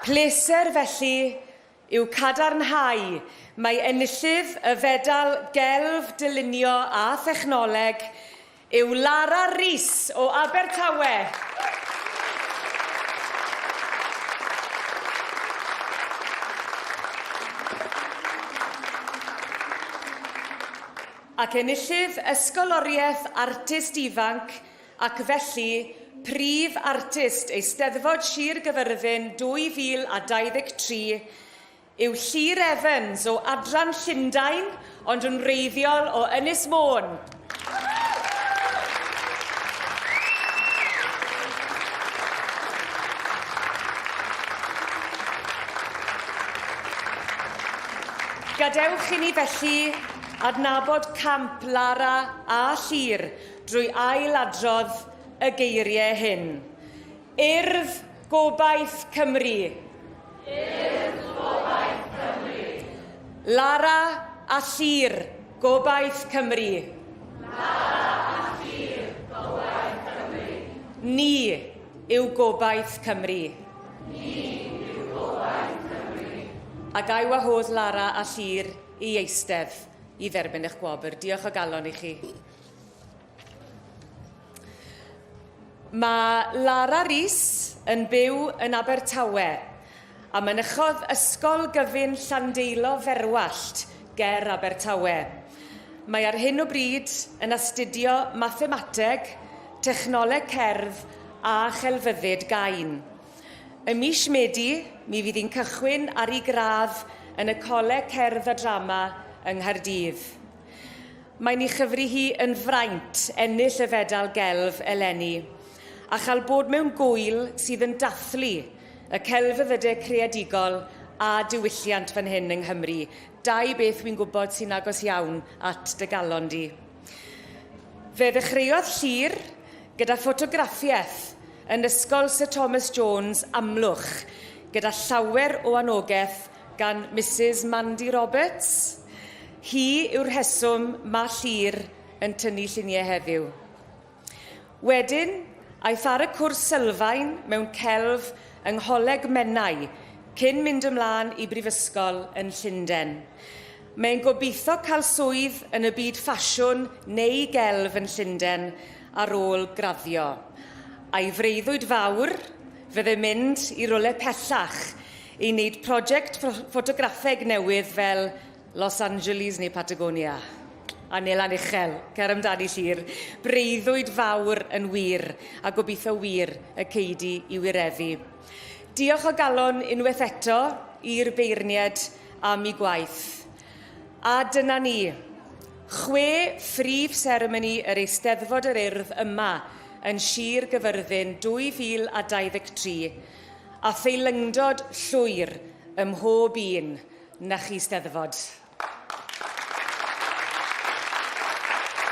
Pleser felly yw cadarnhau mai enillydd y Fedal Gelf, Dylunio a Thechnoleg yw Lara Rees o Abertawe. Ac enillydd Ysgoloriaeth Artist Ifanc ac felly Prif Artist Eisteddfod Sir Gyfyrddin 2023 yw Llŷr Evans o Adran Llundain ond yn wreiddiol o Ynys Môn. Gadewch i ni felly adnabod camp Lara a Llŷr drwy ail-adrodd y geiriau hyn. Urdd Gobaith Cymru. Urdd Gobaith Cymru. Lara a Llŷr, Gobaith Cymru. Lara a Llŷr, Gobaith Cymru. Ni yw Gobaith Cymru. Ni yw Gobaith Cymru. A ga i wahodd Lara a Llŷr i eistedd i dderbyn eich gwobr. Diolch o galon i chi. Mae Lara Rees yn byw yn Abertawe a mynychodd Ysgol Gyfun Llandeilo Ferwallt ger Abertawe. Mae ar hyn o bryd yn astudio Mathemateg, Technoleg Cerdd a Chelfyddyd Gain. Ym mis Medi, mi fydd hi'n cychwyn ar ei gradd yn y Coleg Cerdd a Drama yng Nghaerdydd. Mae'n ei chyfri hi yn fraint ennill y Fedal Gelf eleni, a chael bod mewn gŵyl sydd yn dathlu y celfyddydau creadigol a diwylliant fan hyn yng Nghymru, dau beth wi'n gwybod sy'n agos iawn at dy galon di. Fe ddechreuodd Llŷr gyda ffotograffiaeth yn Ysgol Sir Thomas Jones, Amlwch, gyda llawer o anogaeth gan Misus Mandy Roberts. Hi yw'r rheswm mae Llŷr yn tynnu lluniau heddiw. Wedyn, aeth ar y cwrs sylfaen mewn celf yng Ngholeg Menai cyn mynd ymlaen i brifysgol yn Llundain. Mae'n gobeithio cael swydd yn y byd ffasiwn neu gelf yn Llundain ar ôl graddio. A'i freuddwyd fawr fydde mynd i rywle pellach i wneud prosiect ffotograffeg newydd fel Los Angeles neu Patagonia. Anelan uchel, cer amdani Llŷr. Breuddwyd fawr yn wir, a gobeithio wir y cei di i wireddu. Diolch o galon unwaith eto i'r beirniaid am eu gwaith. A dyna ni. Chwe phrif seremoni yr Eisteddfod yr Urdd yma yn Sir Gyfyrddin 2023, a theilyngdod llwyr ym mhob un na chi Steddfod.